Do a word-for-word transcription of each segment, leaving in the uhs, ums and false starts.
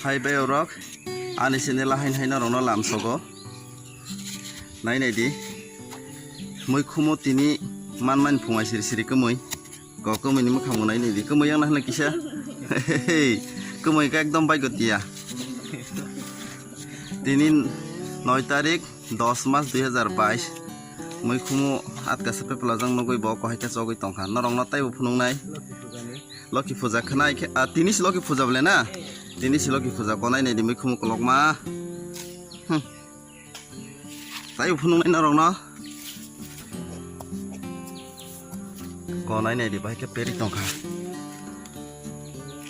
Hai bai rok, ani channel hain haino rokno lamsogo. Nai nai di. Mui khumu tini manmani phungai siri siri kumui. Ko kumui ni mukhang nai nai di. Kumui yang nahla kisa. Kumui ka ekdom bai gotia. Tini noi tarik, dos mas dui hazar bais. Mui khumu atka sape pelajang nugui bo kohai khe chogui tongkha. Norokno taibo phunuknai. Loki puja khanai khe, ah, tini si Loki puja bole na? Tini si Loki puja, konai nai di mui khumu kolokma. Hmm. Taibo phunuknai norokno. Konai nai di bai khe peri tongkha.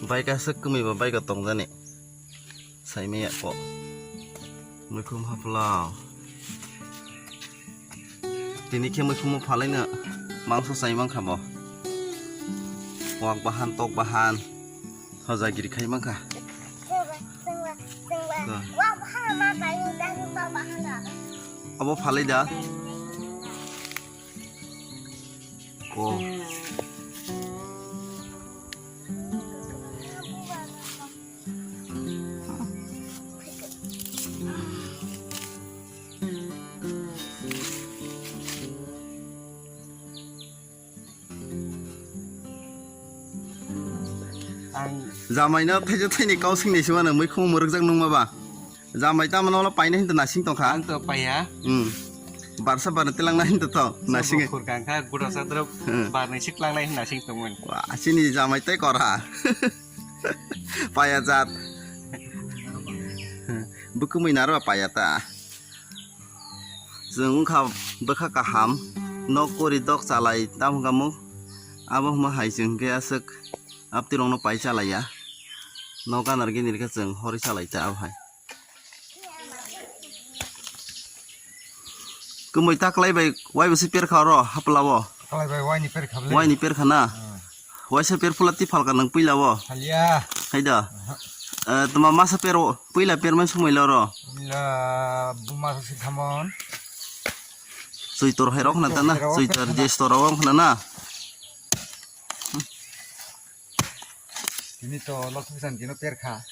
Bai ka sek kumi ba bai ka tongjani. Saimaya ko. Muikhum hapla. Tini khe muikhum phalai na mangso sai mankha bo. Wak bahan, tok bahan. Hoja giri khai mankha. Ko. Abo phalai da. Ko. Ang jamai no thaisa thaini kau singni sima no mui khumu mwrwkjak nungma ba. Jamai tamo no paina hinta nasing tongkha. Ang to paya. Hmm. Barsa barna tilang na hinta to nasing. Khur kangkha guda sadrop Hmm. Barni siklang na hinta sing tongmani. Wah, sini jamai tai kora. Paya jat. Bukumui naro paya ta. Chwng wngkha bwkha kaham, nok kori dok chalai tamo hwnkha muk. Abo hwnma hai chwng hwnkhe aswk aptirokno pai chalaiya. Nok ganar gini rikhe chwng horwi chalai ta abo hai. Kwmwi ta kwlai bai waibo se perkha oro hapla o. Kwlai bai waini perkha bwle. Waini perkha na? Hmm. Waisa per phula ti phalka nang puila o. Phalia. Hai da. Aha. Eh, tuma masa per o, puila per man sumai loro. Puila buma si thamon. Suitor hai rok na ta na, suitor je store rok na na. Ini to lok pisan kino per kha.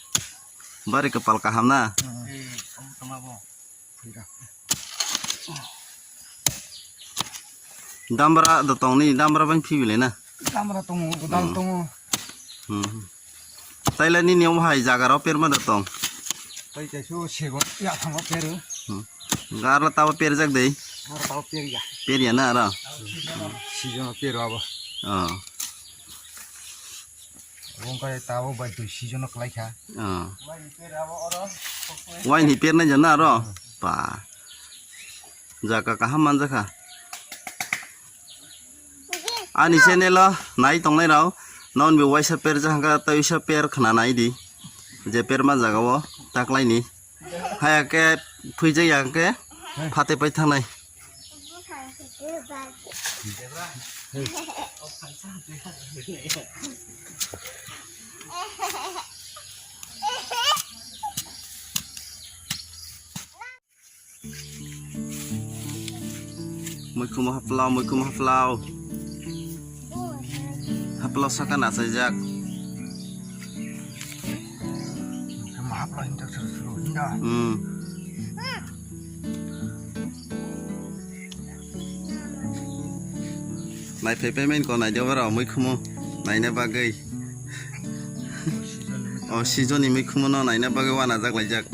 Bari kapal kaham na. Hmm. Puila. Dambra da tong ni, dambra bang phi bile na. Dambra tongo, godal Hmm. tongo. Hmm. Taila nini omo hai jaga rok perma da tong. Tai kaisa segon ya thango peru. Hmm. Garla tabo perjak dei. Garla tabo per ya. Per ya na aro. Season peru abo. Oh. Wngkha tabo bai twi season kwlai kha. Oh. Waini per nai jana aro. Pa. Jaga kaham manjakha. Ani channel o nai tongnai rok non bi waisa per jahangkha tei waisa per khna nai di. Je per ma jaga o taklai ni. Haya ke phuijak ya ke phate pai thangnai. Muikhumo haplao, muikhumo haplao. Haplao saka nachaijak. Muikhumo haplao hinjak suru suru hinda. Hmm. Naiphai paimain ko naidi obo rok muikhumo naina bagwi. O season ni muikhumo no naina bagwi wanajak laijak.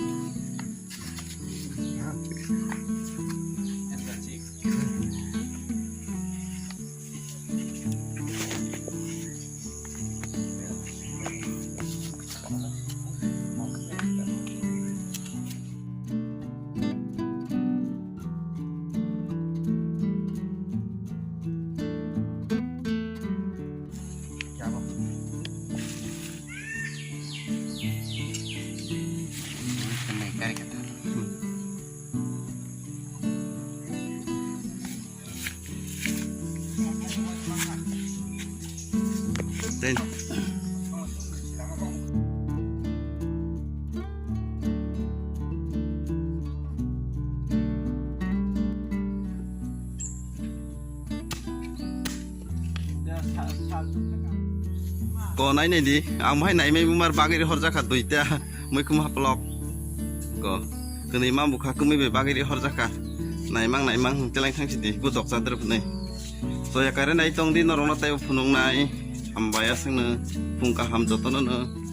Ko nai nai di, ang bahai nai mai bumar bagwi horjak kha duita. Muikhum haplok. Go. Kwnwi ma bukha kwmwi bai bagwi ri horjaka. Naimang naimang hwng teleng thang sidi gudok chadrwk hwnwi. Soya kare nai tong di norokno taibo phunuknai. Hambai aswkno phung kaham jotono no.